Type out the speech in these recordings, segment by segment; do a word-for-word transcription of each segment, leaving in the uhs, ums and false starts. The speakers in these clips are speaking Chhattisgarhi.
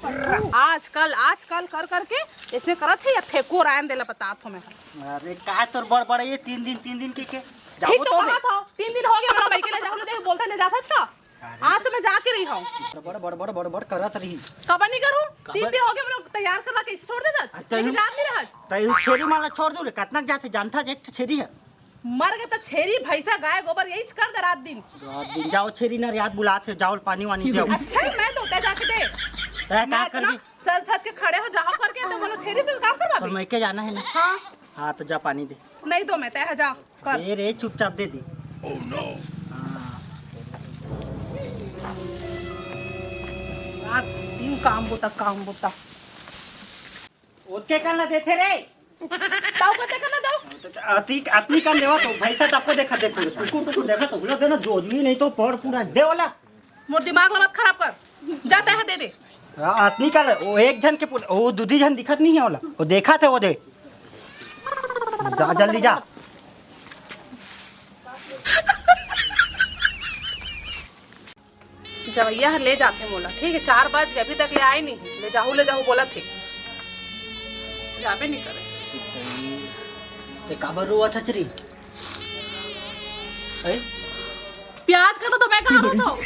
आजकल, आजकल कर करके ऐसे करत हे या फेंको रायन देला बतात हो मैं। अरे का तोर बड़ बड़ ये तीन दिन, तीन दिन के, के? जाबो तो कहा था, तीन दिन हो गए मोला मइके ले जाहूं, ले बोलते ले जा सकता। आज तो मैं जाके रही हूँ। बड़ बड़ बड़ बड़ बड़ करत रही। कब नहीं करूँ? तीन दिन हो गए मोला तैयार करवा के इसे छोड़ दे दस। अरे तैं जान नहीं रहा। तैं छेरी माला छोड़ दो रे, कतना जाथे जानता जे एक छेरी है। मर गए तो छेरी, भैंसा, गाय, गोबर यही कर दे रात दिन। रात दिन जाओ छेरी ना, रात बुलात हे, जाओ पानी वानी दे। अच्छा, मैं तो उतर जाके दे। तैं का मैं इतना करबी? सज धज के खड़े हो, जाओ करके तो बोलो छेरी तो काम करवा तोर भी। मइके जाना है ना? हाँ। हाँ, तो जा पानी दे। नहीं दो मैं, तैं जा कर। दे रे, चुपचाप दे दे। रात दिन काम बोता, काम बोता। ओके कर ना देथे रे। ताऊ को देखा ना दो। अति, अतनी कन देवा तो भैंसा तको देखा, देखो, टुकुर टुकुर देखा तो बोला देना, जोजवी नहीं तो पड़ पूरा दे वाला। मोर दिमाग ला मत खराब कर, जा तैं दे दे। आ, अतनी कन, वो एक झन के पूरा, वो दूधी झन दिखत नहीं है वाला, वो देखा थे वो दे। जा जल्दी जा। जवैया ह ले जाथे मोला, ठीक है, चार बज गए, अभी तक ले आए नहीं, ले जाहू, ले जाहू बोलत हे, जाबे नहीं करे। तैं काबर रोवत हच रे? हैं? प्याज काटो तो मैं कहाँ रोता हूँ?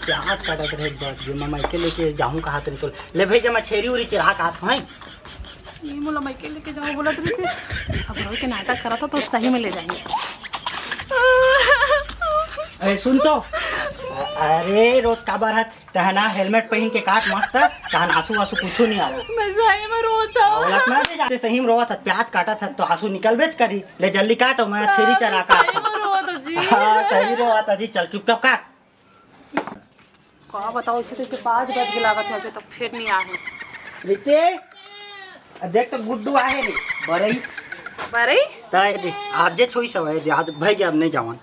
प्याज काटत रहे, बच गए, मैं मइके लेके जाहूँ कहा तनी तो। ले भैया, मैं छेरी उरी चरा काट हूँ, हैं? ये मोला मइके लेके जाओ बोलत रहिस हे। अब रोई के नाटक करत हो तो सही में ले जाएंगे। ए, सुन तो। अ-, अरे, रोत काबर हत? तहना हेलमेट पहिन के काट मस्त, तहन आंसू वांसू कुछू नहीं आवे। मैं सही में रोत हूँ। औलत ना दे जाते, सही में रोवत हत, प्याज काटत हत तो आंसू निकलबेच करी। ले जल्दी काटो, मैं छेरी चरा काट। सही में रोत हूँ जी। हाँ, सही रोवत हत जी, चल चुपचाप काट। का बताओ, इसे तो इसे पाँच बज के लागत है, अभी तक फिर नहीं आए हैं। रीते, आ देख तो गुड्डू आहे रे, बरई। बरई? ताए दे, आज जे छोई सवाए दे, आज भाई के अब नहीं जावन।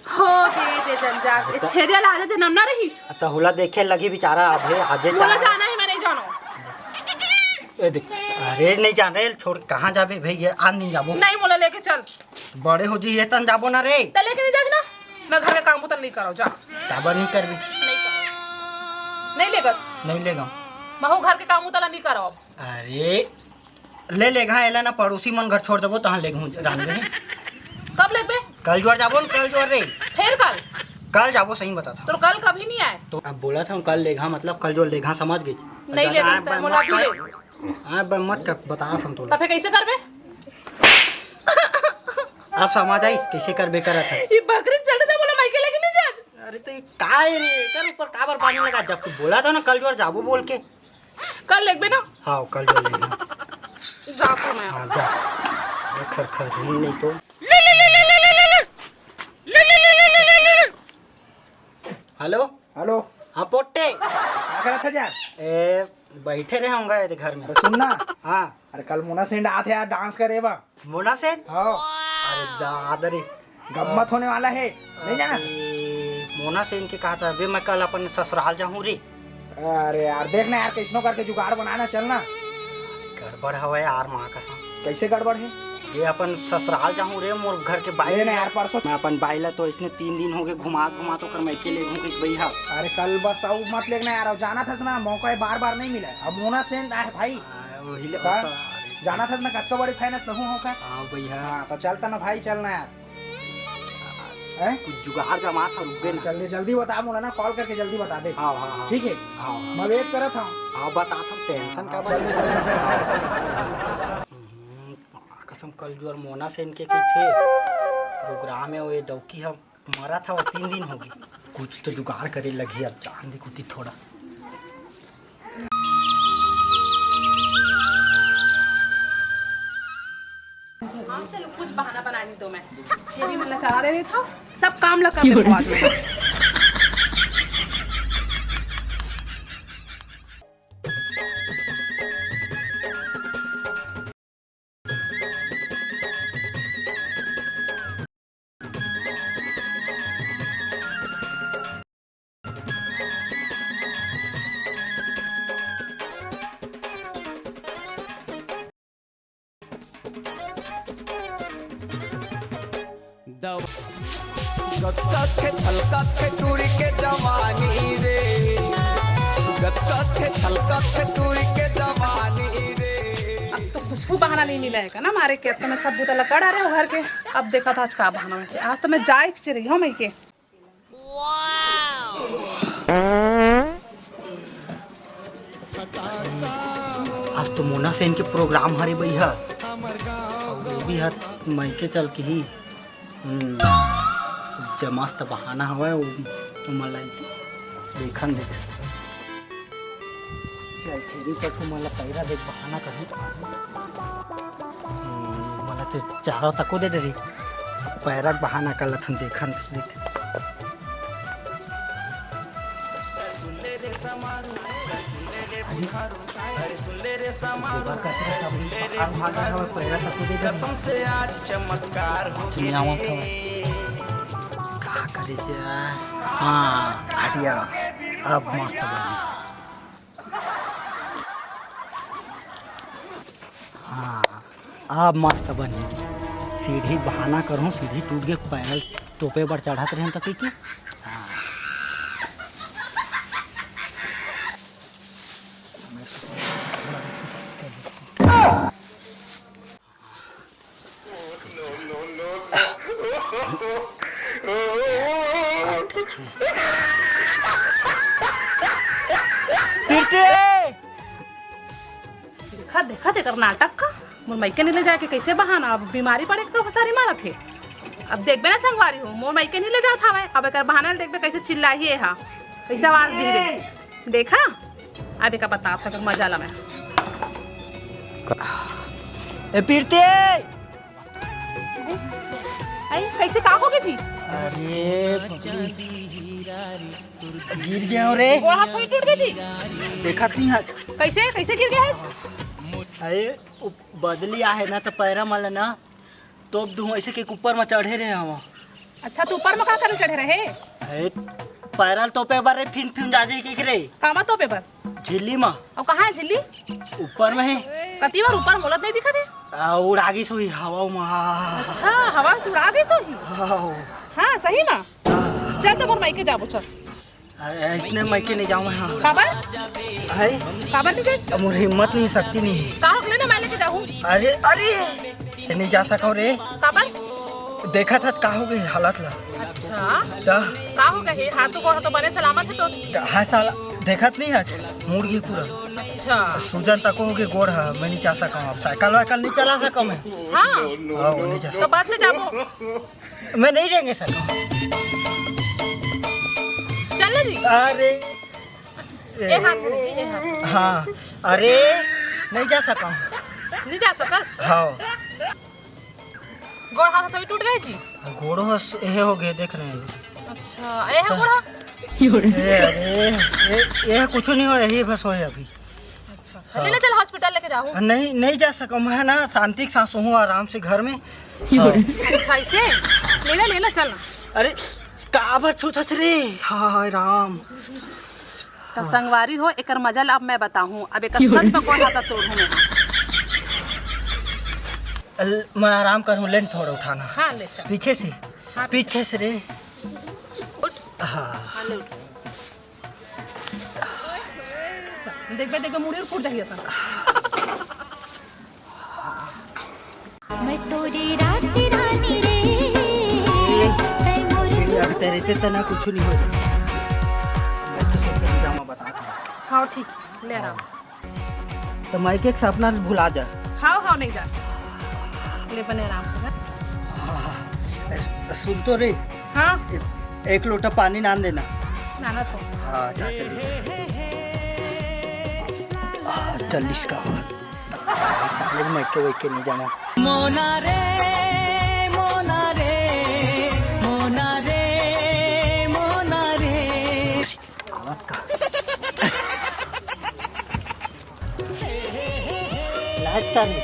हो दे, दे जंजाल, ए छेरिया ला आज जन्म ना रहीस। त हुला देखे लगी बेचारा, अबे आज जे मोला जाना है, मैं नहीं जानो। ए देख, अरे नहीं जान रहे, छोड़, कहाँ जाबे भाई, ये आज नहीं जाबो। नहीं, मोला लेके चल। बड़े हो जी, ये तन जाबो ना रे। त लेके नहीं जास ना, मैं घर के काम उतर नहीं करो, जा। काबर नहीं करबी? नहीं करो। नहीं लेगस। नहीं लेगा। महू घर के काम उतर नहीं करो। अरे, ले लेगा, एला ना पड़ोसी मन घर छोड़ देबो, तहाँ लेगहूँ रांधबे। कब लेगबे? कल जोर जाबो न, कल जोर रे। फिर कल? कल जाबो, सही बता था। तो कल कभी नहीं आए। तो अब बोला था कल लेगा, मतलब कल जोर लेगा, समझ गई। नहीं लेगस, मोला भी ले। हाँ, ब-, मत कर, बता हम तोला। तब फिर कैसे करबे? आप समझ आई, कैसे करबे करत है। ये बकरी चल रहा था, बोला, "माइके लेके नहीं जा।" अरे तो ये का है रे, कर ऊपर काबर पानी लगा, जब तू बोला था ना कल जोर जाबो बोल के। कल लेगबे ना? हाँ, कल जोर लेना। जा तो मैं। हाँ, जा। ये खर खर ही नहीं तो। हेलो। हेलो। हाँ, पोट्टे। का करत है यार? ए, बैठे रहे होंगे ये घर में। अरे सुन ना। हाँ। अरे कल मोना सेंड आत है यार, डांस करे बा। मोना सेन? हाँ। अरे दादा रे। गम्मत होने वाला है, नहीं जाना? अरे, मोना सेन के कहा था, अबे मैं कल अपन ससुराल जाहूँ रे। अरे यार, देख ना यार, कैसनो करके जुगाड़ बनाना, चल ना। गड़बड़ हवे यार, माँ कसम। कैसे गड़बड़ है? ये अपन ससुराल जाहूँ रे, मोर घर के बाई ले ना ला। यार, परसों मैं अपन बाई ला तो इसने तीन दिन हो गए घुमात घुमात ओकर मइके ले घूम के भैया। अरे कल बस आऊ मत लेना यार, अब जाना था ना, मौका है बार बार नहीं मिला। अब मोना सेन आए भाई। हाँ, वही ले का? होता। जाना था ना, कतका बड़े फैन है, सहू हो का? हाँ भैया। हाँ, तो चलता ना भाई, चलना यार। हैं? कुछ जुगाड़ जमा था, रुक गए ना। जल्दी, जल्दी बता मोला ना, कॉल करके जल्दी बता दे। हाँ, हाँ, हाँ। ठीक है? हाँ, हाँ। मैं वेट करत हूँ। हाँ, बता था, टेंशन का हाँ, बात जल्दी, है? जल्दी। हम्म, कसम कल जुआर मोना सेन के कही थे, प्रोग्राम है, वो ये डौकी हम मरा था, वो तीन दिन हो गए। कुछ तो जुगाड़ करे लगी, अब जान दे कुछ थोड़ा। हाँ, चलो, कुछ बहाना बनाने दो, मैं छेरी में नचा रहे था, सब काम लगा के बाद में। दव- गत्ता के छलका के टूरी के जवानी रे। गदगद के छलकत के टूरी के जवानी रे। अब तो कुछ बहाना नहीं मिला है ना मारे के। अब तो मैं सब बुता ला कर डारे हँव घर के। अब देखा था आज का बहाना में, आज तो मैं जाए के रही हँव मइके। आज तो मोना सेन के प्रोग्राम हरे भैया, अउ ये भी हर मइके चल के ही। हम्म, जब मस्त बहाना हवय, वो, वो मन ला देखन दे। चल, छेरी पठू मन ला पैरा देख बहाना करहूँ। हम्म, मन ला तो चारा तको दे डरी। पैरा के बहाना कर लथन, देखन दे। गोबर कचरा सब निकाल भागे हवय, पैरा तको दे दे। कसम से आज चमत्कार हो चिल्लावत हवय। का करे जा? हाँ, हटिया, अब मस्त बनी। हाँ, अब मस्त बनी। सीढ़ी बहाना करहूँ, सीढ़ी टूट गे, पैर तोपे बर चढ़त रहेन त कइके। हाँ। प्रीति! देखा, देखा, तेकर नाटक का। मोर मइके नहीं ले जाके कैसे बहाना, अब बीमारी पड़े के तो सारी मारत हे। अब देखबे ना संगवारी हो, मोर मइके नहीं ले जात हवय, अब एकर बहाना ले देखबे कैसे चिल्लाही एहा, कैसे आवाज दी दे। देखा, अब एका बता सकर मजा ला मैं। ए प्रीति! आई, कैसे का हो गई थी? अरे, गिर गया हो रे। गोड़ हाथ थोड़ी टूट गई थी। देखा थी आज। कैसे, कैसे गिर गया है? अरे, उ बदली आहे ना, तो पैरा मला ना, तोप दूँ ऐसे के ऊपर में चढ़े रहे हवा। अच्छा, तू ऊपर में का करे चढ़े रहे? अरे, पैरा ल तोपे बर रे, फिन फिन जा जाई के रे। कामा तोपे बर? झिल्ली मा। अउ कहाँ है झिल्ली? ऊपर में है। कती बार ऊपर मोलत नहीं दिखत है? आ, उड़ा गिस होही हवा मा। अच्छा, हवा से उड़ा गिस होही? हाँ। हाँ, सही मा? चल तो मोर मायके जाबो, चल। अरे, इसने मायके नहीं जाऊँ मैं, हाँ। काबर? है? काबर नहीं जाए? अब मोर हिम्मत नहीं, शक्ति नहीं है। का हो गले ना, मैं लेके जाऊँ। अरे, अरे, ये नहीं जा सका रे। काबर? देखा था का हो गई हालत ला। अच्छा। का? का हो गए? हाथ तो गोड़ तो बने सलामत है तो। हाँ साला, देखत नहीं आज, मुड़ गई पूरा। अच्छा। सूजन तक हो गई गोड़ है, मैं नहीं जा सका हूँ। अब साइकिल वाइकिल नहीं चला सका मैं। हाँ। हाँ, वो नहीं जा तो बस से जाबो। मैं नहीं जाएंगे सर। चल ना जी। अरे। ए हाथ में जी, ए हाथ। हाँ। अरे, नहीं जा सका हूँ। नहीं जा सकस? हाँ। गोड़ हाथ तो ही टूट गए जी। गोड़ो हस-, एहे हो गए, देख रहे हैं। अच्छा, ए है गोड़ हाथ? ए, अरे, ए, ए कुछ नहीं हो, यही बस हो है अभी। अच्छा, अच्छा। ले, ले चल हॉस्पिटल लेके जाऊँ। नहीं, नहीं जा सका मैं ना, शांति के साथ सोहूँ आराम से घर में। हाँ। अच्छा, इसे? ले ले, ले ले, चल ना। अरे, काबर छूछत रे? हाय राम। तो संगवारी हो, एकर मजा ला अब मैं बताहूँ। अब एकर सच में गोड़ हाथ तोड़हूँ मैं। अल-, मैं आराम करहूँ, ले न थोड़ा उठाना। हाँ, ले चल। पीछे से। हाँ, पीछे से रे। उठ। हाँ। हाँ, ले उठ। अच्छा, देखबे, देखबे, मुड़ी फूट जाही असन। मैं तोरी रात रानी रे, तै मोर अब तेरे से तना कुछ नहीं हो। मैं तो सब कुछ जामा बता दूँ। हाँ, ठीक, ले आराम। तो मायके के सपना भुला जा। हाँ, हाँ, नहीं जा। ले बने आराम से जा। हाँ, हाँ। ए, सुन तो रे। हाँ। ए, एक लोटा पानी नान देना। नाना तो। हाँ, जा चल। हाँ, चल इसका। साले मायके वायके नहीं जाना। मोना रे, मोना रे, मोना रे, मोना रे। आवत का? लाज का नहीं?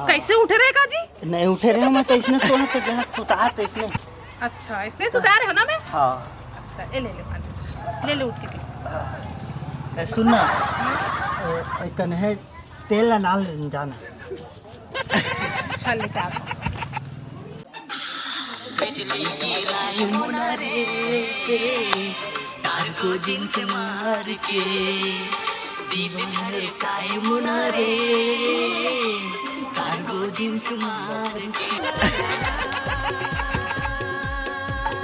कैसे उठे रहे का जी? नहीं उठे रहे, मैं तो इसने सोया तो जहाँ सुता तो इसने। अच्छा, इसने सुता रहे हो ना मैं? हाँ। अच्छा, ए ले ले पानी। ले ले उठ के पी। ए, सुन ना। हाँ? ए, ए, कन्हे तेल ला नाल जाना। अच्छा, लेके आता। बिजली गिराई मोना रे, कार्गो जींस मार के दिल धड़काए मुना रे, कार्गो जींस मार के।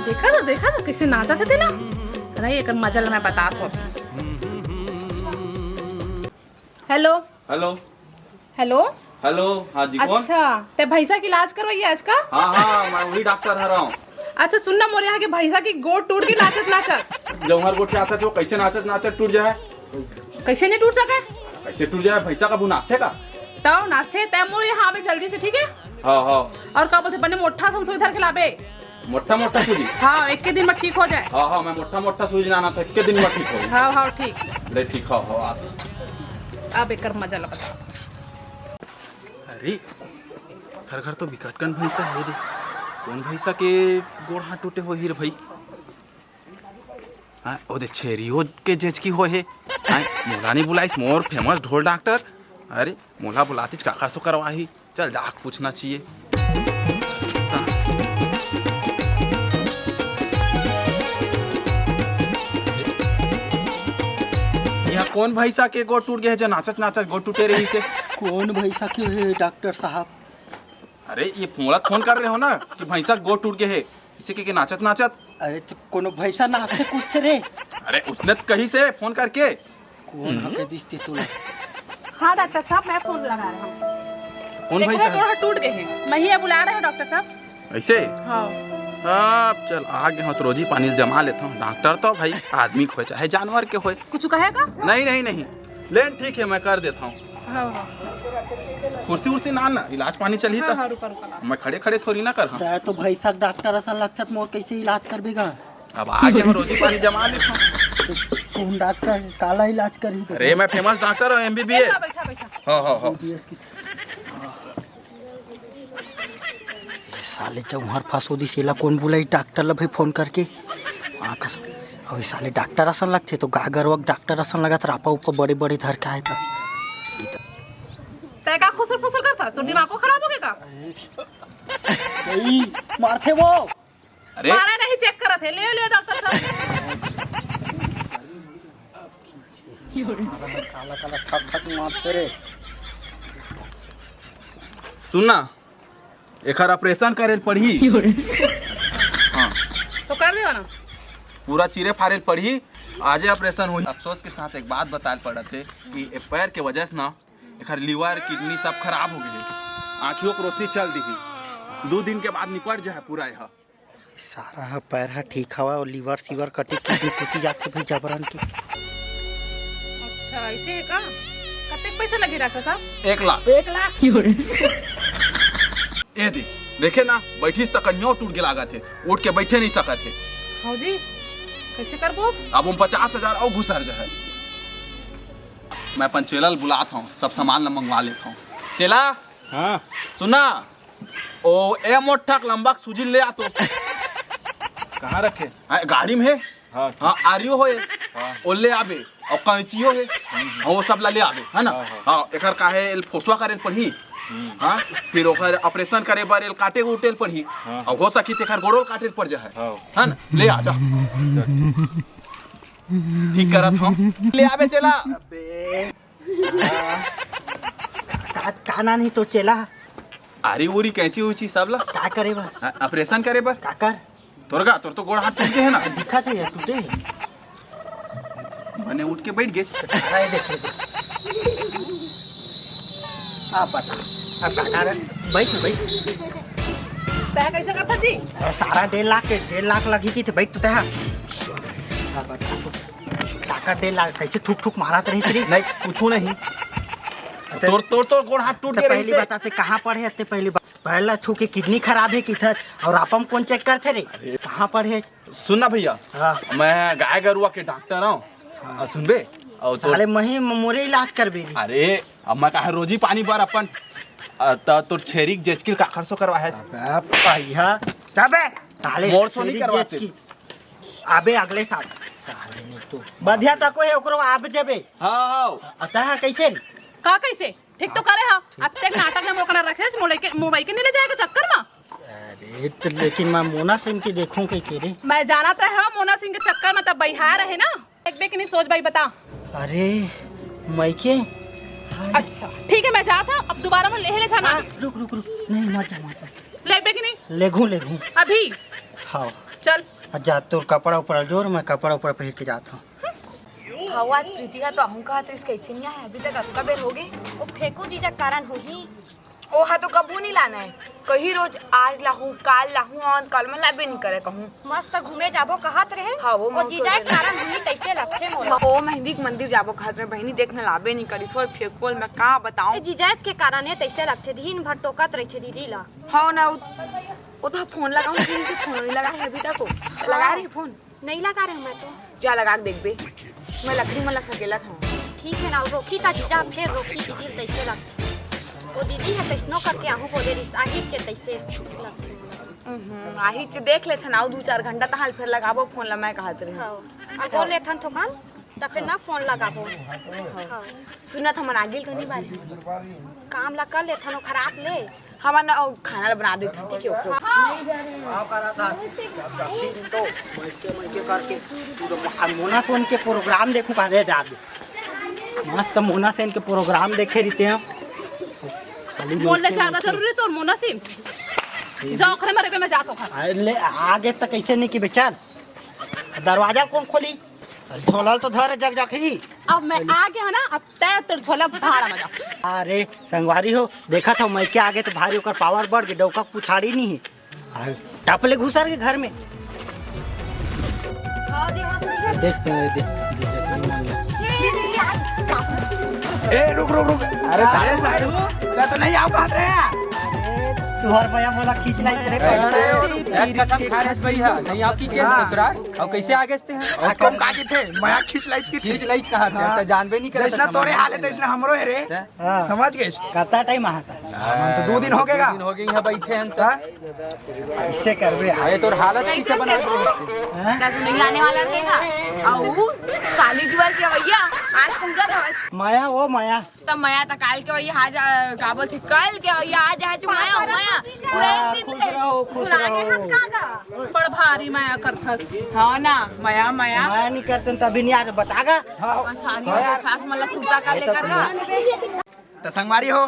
देखा तो, देखा तो, कैसे नाचा थे तेला। अरे, एकर मजा ल मैं बतात हों। हेलो। हेलो। हेलो। हेलो, हाँ जी, कौन? अच्छा, ते भैंसा के इलाज करवाइए आज का? हाँ, हाँ, मैं वही डॉक्टर हरौं। अच्छा, सुन ना, मोर यहाँ के भैंसा के गोड़ टूट के नाचत, नाचत। जौहर गोठियाथे तो कैसे नाचत, नाचत टूट जाए? कैसे नहीं टूट सके? कैसे टूट जाए? भैंसा कभू नाचथे का? तब नाचथे, तब मोर यहाँ आबे जल्दी से, ठीक है? हाँ, हाँ। और का बोलथे, बने मोट्ठा असन सुई धर के लाबे। मोट्ठा मोट्ठा सूजी? हाँ, एक के दिन में ठीक हो जाए। हाँ, हाँ, मैं मोट्ठा मोट्ठा सूजी लाना था, एक के दिन में ठीक हो। हाँ, हाँ, ठीक। ले, ठीक हो, हो आप। अब एकर मजा ल बता। अरे, घर घर तो बिकट कन भैंसा हे रे। कौन भैंसा के गोड़ हाथ टूटे होही रे भाई? हाँ, ओ दे छेरियो के जेचकी होहे। हाँ, मोला नहीं बुलाइस, मोर फेमस ढोल डॉक्टर। अरे, मोला बुलातिस काखर से करवाही। चल, जाके पूछना चाहिए। यहाँ कौन भैंसा के गोड़ टूट गए हे, जो नाचत नाचत गोड़ टूटे रहिसे? कौन भैंसा के हे, डॉक्टर साहब? अरे, ये फोन, फोन कर रहे हो ना कि भैंसा के गोड़ टूट गए हे, इसे के, के नाचत नाचत। अरे, तो कोनो भैंसा नाचथे कुछथे रे? अरे, उसने तो कहिसे फोन करके। कौन हम्म। हके दिसते तोला? हाँ डॉक्टर साहब, मैं फोन लगा रहा हूँ। कौन देखो, भाई साहब? गोड़ टूट गए हैं, मैं ही बुला रहा हूँ डॉक्टर साहब। ऐसे? हाँ। अब चल, आ गए हो तो रोजी पानी जमा लेता हूँ। डॉक्टर तो भाई आदमी के होए चाहे जानवर के होए। कुछ कहेगा? नहीं, नहीं, नहीं, लेन ठीक है, मैं कर देता हूँ। हाँ, हाँ। कुर्सी उर्सी ना, ना, इलाज पानी चलही हाँ, त। हाँ, रुका, रुका, ला। मैं खड़े खड़े थोड़ी ना कर हाँ। तै तो भैंसा के डॉक्टर असन लगथस, मोर कैसे इलाज करबे गा? अब आगे हम रोजी पानी जमा लेथन। तो कौन डॉक्टर काला इलाज करही तो? अरे, मैं फेमस डॉक्टर हूँ, एमबीबीएस। बैठा, बैठा, बैठा। हाँ, हाँ, हाँ। एमबीबीएस की। ये साले जौहर फंसो दिस, एला कौन बुलाई डॉक्टर ला भाई फोन करके? हाँ, कसम। अब ये साले डॉक्टर असन लगथे, तो गाय गरुवा के डॉक्टर असन लगत, रापा उपा बड़े बड़े धर के आए त। ये त- तै का खुसर फुसर करता? तोर दिमाग को खराब हो गया का? भाई, मारथे वो। अरे। मारा नहीं, चेक करत हे। ले, ले, डॉक्टर साहब। काला, काला, ठक, ठक मारथे रे। सुन ना, एखर ऑपरेशन करे ल पड़ही। हाँ। तो कर देवा ना। पूरा चीरे फारे ल पड़ही, आजे ऑपरेशन होही। अफसोस के साथ एक बात बताए ल पड़त हे कि ए पैर के वजह से ना, एखर लिवर, किडनी सब खराब हो गए हे। आँखियों के रोशनी चल दिही। दू दिन के बाद निपट जाए पूरा यह। सारा ह पैर ह ठीक हवय अउ लिवर सिवर कटे किडनी टूटी जाथे भाई जबरन के। अच्छा, ऐसे है का? कतेक पैसा लगे डॉक्टर साहब? एक लाख। एक लाख? ए दे, देखे ना, बैठिस त कनियो टूट के लागत हे, उठ के बैठे नहीं सकत हे। हाँ जी, कैसे करबो? अब हम पचास हजार अउ घुसर जाए। मैं अपन चेला ल बुलात हूँ, सब सामान ल मंगवा लेत हूँ। चेला, हाँ। सुना, ओ, ए मोठा के लंबा के सूजी ले आ तो। कहाँ रखे? हाँ, गाड़ी में है। हाँ, ठीक। हाँ, आरियो होए। हाँ। ओ ले आबे। और कैंचियो है। हम्म। हाँ, वो सब ला ले आबे, है ना? हाँ, हाँ। हाँ, एकर का है, एल फोसवा करे पड़ही। हम्म। हाँ, फिर ओकर ऑपरेशन करे बर एल काटे उटे पड़ही। हाँ, और हाँ। हो सकी तेकर गोड़ो काटे पड़ जाए। हाँ। है ना? ले आ जा। अच्छा, ठीक। ठीक करत हूँ। ले आबे चेला। अबे। का, का नाम हे तोर चेला? आरी उरी, कैंची उची सब ला। का करे बर? हाँ, ऑपरेशन करे बर। काकर? तोर का, तोर तो गोड़ हाथ टूट गए है ना। दिखत हे यार, टूटे हे। मने उठ के बैठ गए। अरे देख, देख। आप बता। अब काकर? बैठ ना, बैठ। तै कैसे करता जी? अरे सारा डेढ़ लाख के, डेढ़ लाख लगी की थे, बैठ तो तै। आप बता। काकर डेढ़ लाख कैसे ठुक ठुक मारत रही तेरी? नहीं, कुछ नहीं। अच्छा, तोर, तोर, तोर गोड़ हाथ टूट तो गए रही पहली से। बता, ते कहाँ पढ़े हते? पहली बात, पहला छू के किडनी खराब है किथर, और आपम कौन चेक करथे रे? अरे। कहाँ पढ़े? सुन ना भैया, हाँ। मैं गाय गरुआ के डॉक्टर हूँ। हाँ। और सुनबे, और तोर साले मही म-, मोरे इलाज करबे रे। अरे, अब मैं कहा रोजी पानी बर अपन, अ, त-, तोर छेरी के जेचकिल काखर सो करवा है? अबे भैया, तबे, साले मोर सो नहीं छेरी करवाते। जेचकी। अबे अगले साल। साले नहीं तो। बधिया तको है, ओकरो आप जबे। हाँ, हाँ। अतः कैसे रे? का कैसे? ठीक तो करे हा। अब तक नाटक में मोकना रखे, मोबाइल के, मोबाइल के नहीं ले जाएगा चक्कर में। अरे, ए, त लेकिन मैं मोना सेन के देखूं कहिके रे। मैं जानत रहे हो मोना सिंह के चक्कर में तब बइहार है ना। एक बे कि नहीं सोच भाई बता। अरे, मइके। अच्छा, ठीक है, मैं जात हूँ, अब दोबारा मैं लेहे ले जाना। हाँ, रुक, रुक, रुक। नहीं, मत जा, मत जा। लेबे कि नहीं? लेघू, लेघू। अभी? हाँ। चल। अच्छा, तोर कपड़ा उपड़ा जोर, मैं कपड़ा उपड़ा पहिर के जात हूँ। हवा प्रीति हा तो आहूँ कहत रहिस, कइसे नहीं आए? अभी तक अतका बेर होगे। ओ फेंकू जीजा के कारण होही। ओहा तो कभू नहीं लाना है, कही रोज आज लाहूँ, काल लाहूँ, और काल में लाबे नहीं करे कहूँ। मस्त घूमे जाबो कहत रहे। हाँ, वो ओ जीजा के कारण होही, तइसे लगथे मोला। ओ मेहंदी के मंदिर जाबो कहत रहे, बहिनी देख न लाबे नहीं करिस, ओ फेंकपोल मैं का बताऊँ। ए जीजा के कारण है, तइसे लगथे, दिन भर टोकत रहिथे दीदी ला। हाँ ना, वो, वो तो फोन लगाऊँ, दीदी से फोन नहीं लगा है अभी तक, वो लगा रही फोन। नहीं लगा रहे मैं तो। जा लगा के देखबे। मैं लकड़ी मन ला सकेलत हूँ। ठीक है ना, रोकी ता जीजा, फेर रोकी दीदी तइसे लगथे। वो दीदी है तइसनो करके आहूँ बोले रिस, आही चे तइसे लगथे। हम्म, आही चे देख लेथन, आओ दू चार घंटा तहाल फेर लगाबो फोन ला, मैं कहत रही। हाँ, अगोर लेथन थोकन, त फेर ना फोन लगाबो। हाँ। सुनत हमन आगिल तो नहीं बारे? काम ला कर लेथन ओखर आत ले। हमन ना ओ खाना ला बना देथन, ठीक है, ओके। हाँ। का करा था? जब देखी तो मइके, मइके करके पूरा म-, मोना सेन के प्रोग्राम देखूं का रे जाके। मस्त मोना सेन के प्रोग्राम देखे रहितेंव। खाली मोन ले मइके, ज्यादा मइके। जरूरी तोर मोना सेन। जाओ, ओखरे मरे के मैं जात हूँ। अरे ले, आगे तक कइसे नहीं कि बेचल? दरवाजा कोन खोली? अरे झोला तो धर जग जग ही। अब मैं आ गया ना, अब तैं तोर झोला भाड़ा में जा। अरे संगवारी हो, देखत हव मइके आगे तो भारी ओकर पावर बढ़ के डौका पुछाड़ी नहीं है। आ, टप ले घुसर के घर में। देख, देख, देख, देख, देख। ए, रुक, रुक, रुक। अरे साले, साले, मैं तो नहीं आऊँ, कहाँ से है? अरे, तुहर भैया मोला खींच लाई रे। अरे, ए, कसम खा रे भैया, नहीं आऊँ कि के हाँ। ससुराल? अउ कइसे आगे से हैं? अउ कम का की थे, मया खींच लाइच की थी। खींच लाइच कहा थे, हाँ। तो जानबे नहीं करे जइसना तो तोरे हमन हाल है, नहीं तइसना हमरो है रे। हैं? हाँ। समझ गए? कत्ता टाइम आहा था? हमन तो दू दिन हो गए दू गा। दिन हो गए यहाँ बैठे हैं तो। हाँ? कइसे करबे यार? अरे तोर हालत कइसे कइसे बना करबो? दे? हैं? कइसे नहीं आने वाला रहेगा? अउ काली जुआर के भैया, आज पूजा था आज। मया, ओ मया। त मया त काल के वही आज, का बोलथे, कल के वही आज है, मया, मया। पूरा एक हाँ, दिन खुश के। रहो, खुश पूरा के रहो। हंस का गा? बड़ भारी मया करथस। हाँ ना, मया, मया। मया नहीं करते तभी नहीं आज बतागा। हाँ। सास मन ला चुपता कर लेकर गा। त संगवारी हो,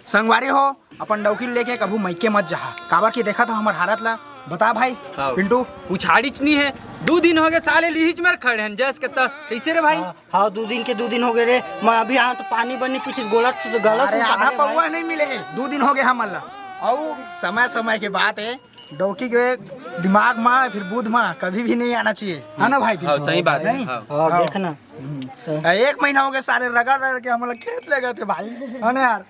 संगवारी हो, अपन डौकी लेके कभू मइके मत जहा, काबर कि देखा तो हमर हालत ला। बता भाई हाँ। पिंटू। उछाड़ीच नहीं है, दू दिन हो गए साले लिहिच मेर खड़े हैं जस के तस। कइसे रे भाई? हाँ, हाँ, दू दिन के दू दिन हो गए रे। मैं अभी आया तो पानी बनी पीछे गोलत से गलत अरे से आधा पौवा नहीं मिले है, दू दिन हो गए हमन ला। अउ समय समय के बात है, डौकी के दिमाग मा फिर बुध मा कभी भी नहीं आना चाहिए, है ना भाई? हाँ, सही बात है, नहीं? हाँ। हाँ, हाँ। देखना। हम्म। तो एक महीना हो गया सारे रगड़ रगड़ के हमला खेत ले गए थे भाई, है ना यार?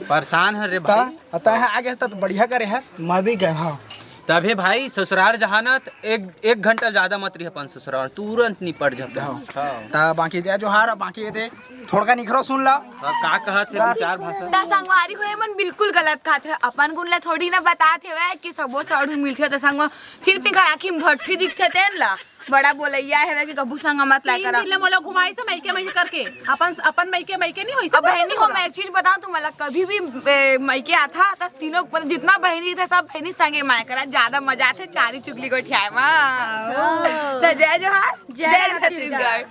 परेशान है रे भाई। ता, ता है आगे तो बढ़िया करे है। मैं भी गया, हाँ। तभे भाई ससुराल जहाना त एक, एक घंटा ज्यादा मत रही अपन ससुराल, तुरंत निपट जाता। हाँ। ता बाकी जय जोहार, बाकी ये दे थोड़का निखरो सुन ला। हाँ, का कहत है दू चार भाषा? ता संगवारी हो, ये मन बिल्कुल गलत कहत है। अपन गुन ला थोड़ी ना बतात है कि सबो साढ़ू मिलथे त संगवा सिर्फ इनकर आँखी में भट्ठी दिखथे तेन ला। बड़ा बोलैया है कि कभू संग मत लाय तीन करा। दिन ले मोला घुमाई से मइके मइके करके। अपन, अपन मइके मइके नहीं होई अब से बहनी हो, मैं एक चीज बताऊं तुम्हारा, कभी भी ए, मइके आता त तीनों मतलब जितना बहनी थे सब बहनी संगे माय करा, ज्यादा मजा आथे चारी चुगली गोठियाए मा। तो जय जोहार, जय जय छत्तीसगढ़।